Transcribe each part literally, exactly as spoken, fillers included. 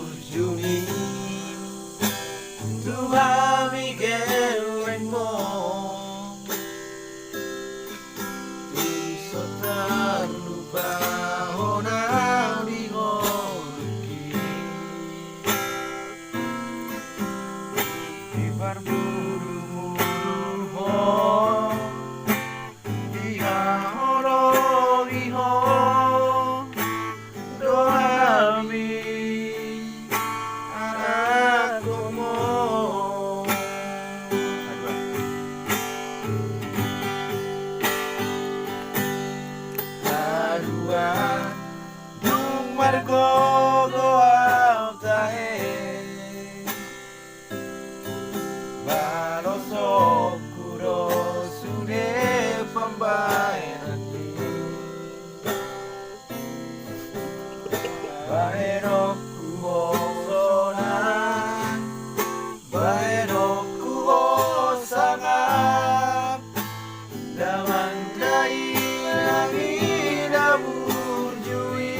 burju ni tu hami gellengmon. Tu so tarlupa hona di ngolungki. Di parmudumuduhon, di haholongihon do hami anakhonmon. Haduan dung margogo ahu tahe, balosonku do sude pambahenanmi. Bahenonku hosonan, bahenonku hosangap, damang dainang i na burju i.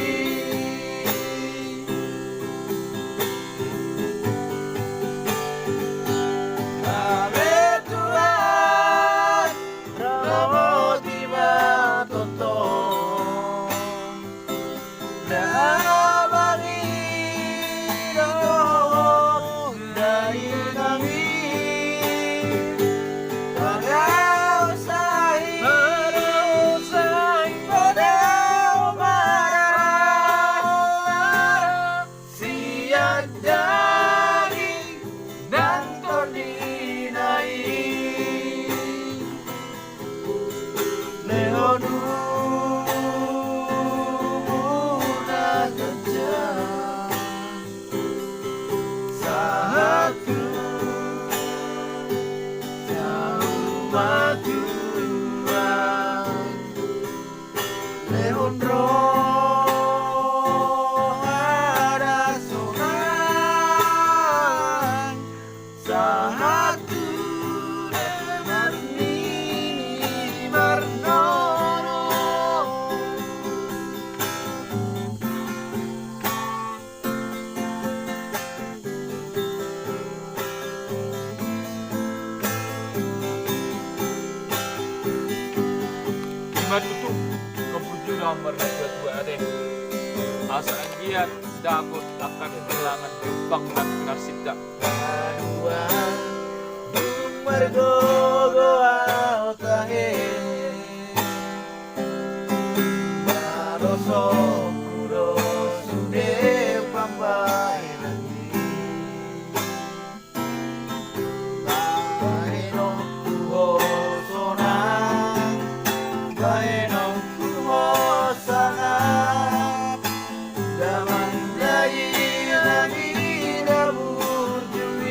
Ale Tuhan, ramoti ma tongtong. Damang i dohot dainang i, padaosahi, padaosahi, padao ma sian daging nang tondina i. Lehon umur na ganjang sahat tu saur matua. Lehon roha na sonang sahat tu na marnini marnono. Ima tutu, ingkon burju do hamu marnatua-tua ate. Asa anggiat dapot angka na hinalangan, bangkon na pinarsinta. Haduan dung margogo ahu tahe, balosonku do sude pambahenanmi. Bahenonku hosonan, bahenonku hosangap, damang dainang i na burju i.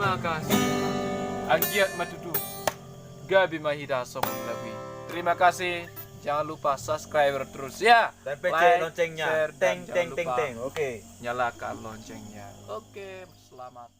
Terima kasih. Anggiat ma tutu gabe ma hita songon lagu i. Terima kasih. Jangan lupa subscribe terus ya. Dan pencet loncengnya. Teng, teng, teng, teng. Oke. Nyalakan loncengnya. Oke, selamat.